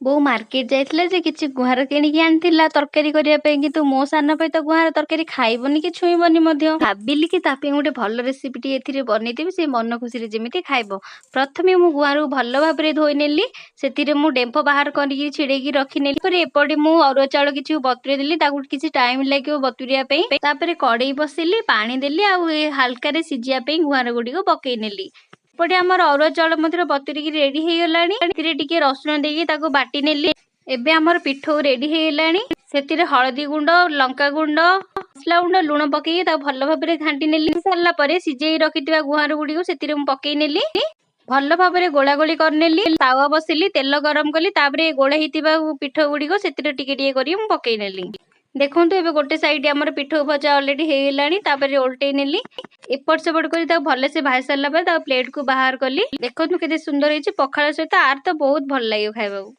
ବୋଉ ମାର୍କେଟ ଯାଇଥିଲା ଯେ କିଛି ଗୁଆଁର କିଣିକି ଆଣିଥିଲା ତରକାରୀ କରିବା ପାଇଁ, କିନ୍ତୁ ମୋ ସାନ ଭାଇ ତ ଗୁଆଁର ତରକାରୀ ଖାଇବନି କି ଛୁଇଁବନି ମଧ୍ୟ। ଭାବିଲି କି ତା ପାଇଁ ଗୋଟେ ଭଲ ରେସିପିଟି ଏଥିରେ ବନେଇଦେବି, ସେ ମନ ଖୁସିରେ ଯେମିତି ଖାଇବ। ପ୍ରଥମେ ମୁଁ ଗୁଆଁରକୁ ଭଲ ଭାବରେ ଧୋଇ ନେଲି। ସେଥିରେ ମୁଁ ଡେମ୍ଫ ବାହାର କରିକି ଛିଡ଼େଇକି ରଖିନେଲି। ପରେ ଏପଟେ ମୁଁ ଅରୁଆ ଚାଉଳ କିଛି ବତୁରେଇ ଦେଲି। ତାକୁ କିଛି ଟାଇମ୍ ଲାଗିବ ବତୁରିବା ପାଇଁ। ତାପରେ କଡ଼େଇ ବସେଇଲି, ପାଣି ଦେଲି ଆଉ ଏ ହାଲକାରେ ସିଝିବା ପାଇଁ ଗୁଆଁର ଗୁଡ଼ିକୁ ପକେଇ ନେଲି। ଏପଟେ ଆମର ଅରୁଆ ଚାଉଳ ମଧ୍ୟ ବତୁରିକି ରେଡି ହେଇଗଲାଣି। ଏଥିରେ ଟିକେ ରସୁଣ ଦେଇକି ତାକୁ ବାଟି ନେଲି। ଏବେ ଆମର ପିଠଉ ରେଡି ହେଇଗଲାଣି। ସେଥିରେ ହଳଦୀ ଗୁଣ୍ଡ, ଲଙ୍କା ଗୁଣ୍ଡ, ମସଲା ଗୁଣ୍ଡ, ଲୁଣ ପକେଇକି ତାକୁ ଭଲ ଭାବରେ ଘାଣ୍ଟି ନେଲି। ସାରିଲା ପରେ ସିଝେଇ ରଖିଥିବା ଗୁଆଁର ଗୁଡ଼ିକୁ ସେଥିରେ ମୁଁ ପକେଇ ନେଲି। ଭଲ ଭାବରେ ଗୋଳା ଗୋଳି କରିନେଲି। ତାୱା ବସିଲି, ତେଲ ଗରମ କଲି। ତାପରେ ଗୋଳା ହେଇଥିବା ପିଠଉ ଗୁଡ଼ିକ ସେଥିରେ ଟିକେ ଟିକେ କରିକି ମୁଁ ପକେଇ ନେଲି। ଦେଖନ୍ତୁ, ଏବେ ଗୋଟେ ସାଇଡ୍ ଆମର ପିଠଉ ଭଜା ଅଲରେଡି ହେଇଗଲାଣି। ତାପରେ ଓଲଟେଇ ନେଲି। ଏପଟ ସେପଟ କରି ତାକୁ ଭଲସେ ଭାଜି ସାରିଲା ପରେ ତାକୁ ପ୍ଲେଟକୁ ବାହାର କଲି। ଦେଖନ୍ତୁ, କେତେ ସୁନ୍ଦର ହେଇଛି। ପଖାଳ ସହିତ ଆର ତ ବହୁତ ଭଲ ଲାଗିବ ଖାଇବାକୁ।